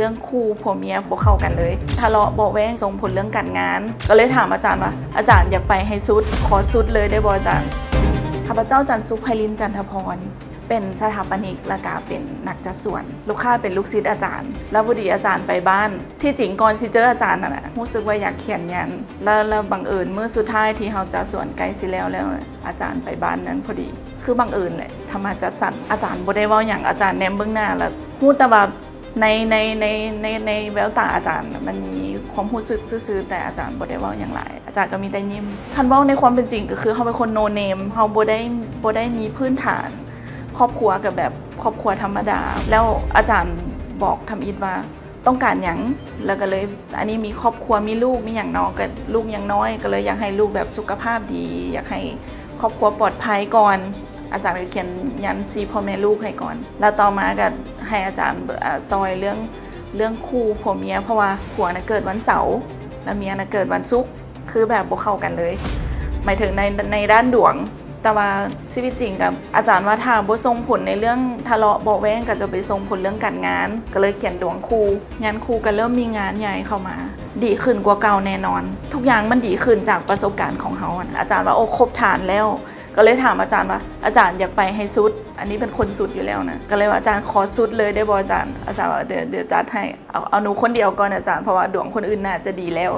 ເລື່ອງຄູ່ຜົວເມຍບໍ່ເຂົ້າກັນເລີຍ ທະເລາະເບາະແວ້ງ ສົ່ງຜົນເລື່ອງການງານ ກໍເລີຍຖາມອາຈານວ່າ ອາຈານ ຢາກໄປໃຫ້ສຸດ ຂໍສຸດເລີຍໄດ້ບໍ່ອາຈານ? ຂ້າພະເຈົ້າ ຈັນສຸກ ໄພລິນ ຈັນທະພອນ ເປັນສະຖາປະນິກ ແລ້ວກະເປັນນັກຈັດສວນ ລູກຄ້າເປັນລູກສິດອາຈານ ແລ້ວພໍດີອາຈານໄປບ້ານ ທີ່ຈິງກ່ອນຊິເຈີອາຈານຫັ້ນນະ ຮູ້ສຶກວ່າຢາກຂຽນຍັນ ແລ້ວ ແລ້ວບັງເອີນມື້ສຸດທ້າຍທີ່ເຮົາຈັດສວນໃກ້ຊິແລ້ວແລ້ວ ອາຈານໄປບ້ານນັ້ນພໍດີ ຄືບັງເອີນແຫຼະ ທຳມະຈັດສັນ ອາຈານບໍ່ໄດ້ເວົ້າຫຍັງ ອາຈານແນມເບິ່ງໜ້າ ແລ້ວຮູ້ແຕ່ວ່າໃນ ໃນ ໃນ ໃນ ໃນແວວຕາອາຈານ ມັນມີຄວາມຮູ້ສຶກຊື່ໆ ແຕ່ອາຈານບໍ່ໄດ້ເວົ້າຫຍັງຫຼາຍ ອາຈານກໍມີແຕ່ຍິ້ມ. ຄັນເວົ້າໃນຄວາມເປັນຈິງ ກໍຄືເຮົາເປັນຄົນ no name ເຮົາບໍ່ໄດ້ ບໍ່ໄດ້ມີພື້ນຖານ ຄອບຄົວກໍແບບຄອບຄົວທຳມະດາ ແລ້ວອາຈານບອກທຳອິດວ່າ ຕ້ອງການຫຍັງ ແລ້ວກໍເລີຍ ອັນນີ້ມີຄອບຄົວ ມີລູກ ມີຫຍັງເນາະ ກໍລູກຍັງນ້ອຍ ກໍເລີຍຢາກໃຫ້ລູກແບບສຸຂະພາບດີ ຢາກໃຫ້ຄອບຄົວປອດໄພກ່ອນ ອາຈານກໍຂຽນຍັນຊີ້ພໍ່ແມ່ລູກໃຫ້ກ່ອນ ແລ້ວຕໍ່ມາກໍໃຫ້ອາຈານ ອາ ຊ່ອຍເລື່ອງ ເລື່ອງຄູ່ຜົວເມຍ ເພາະວ່າຜົວນະເກີດວັນເສົາ ແລ້ວເມຍນະເກີດວັນສຸກ ຄືແບບບໍ່ເຂົ້າກັນເລີຍ ໝາຍເຖິງໃນ ໃນດ້ານດວງ ແຕ່ວ່າຊີວິດຈິງກໍ ອາຈານວ່າຖ້າບໍ່ສົ່ງຜົນໃນເລື່ອງທະເລາະເບາະແວ້ງ ກໍຈະໄປສົ່ງຜົນເລື່ອງການງານ ກໍເລີຍຂຽນດວງຄູ່ ງານຄູ່ກໍເລີ່ມມີງານໃຫຍ່ເຂົ້າມາ ດີຂຶ້ນກວ່າເກົ່າແນ່ນອນ ທຸກຢ່າງມັນດີຂຶ້ນຈາກປະສົບການຂອງເຮົາຫັ້ນ ອາຈານວ່າ ໂອ້ ຄົບຖານແລ້ວ ກໍເລີຍຖາມອາຈານວ່າ ອາຈານ ຢາກໄປໃຫ້ສຸດ ອັນນີ້ເປັນຄົນສຸດຢູ່ແລ້ວນະ ກໍເລີຍວ່າ ອາຈານ ຂໍສຸດເລີຍໄດ້ບໍ່ອາຈານ? ອາຈານວ່າ ດຽວ ດຽວຈັດໃຫ້ ເອົາ ເອົາໜູຄົນດຽວກ່ອນອາຈານ ເພາະວ່າດວງຄົນອື່ນໜ້າຈະດີແລ້ວ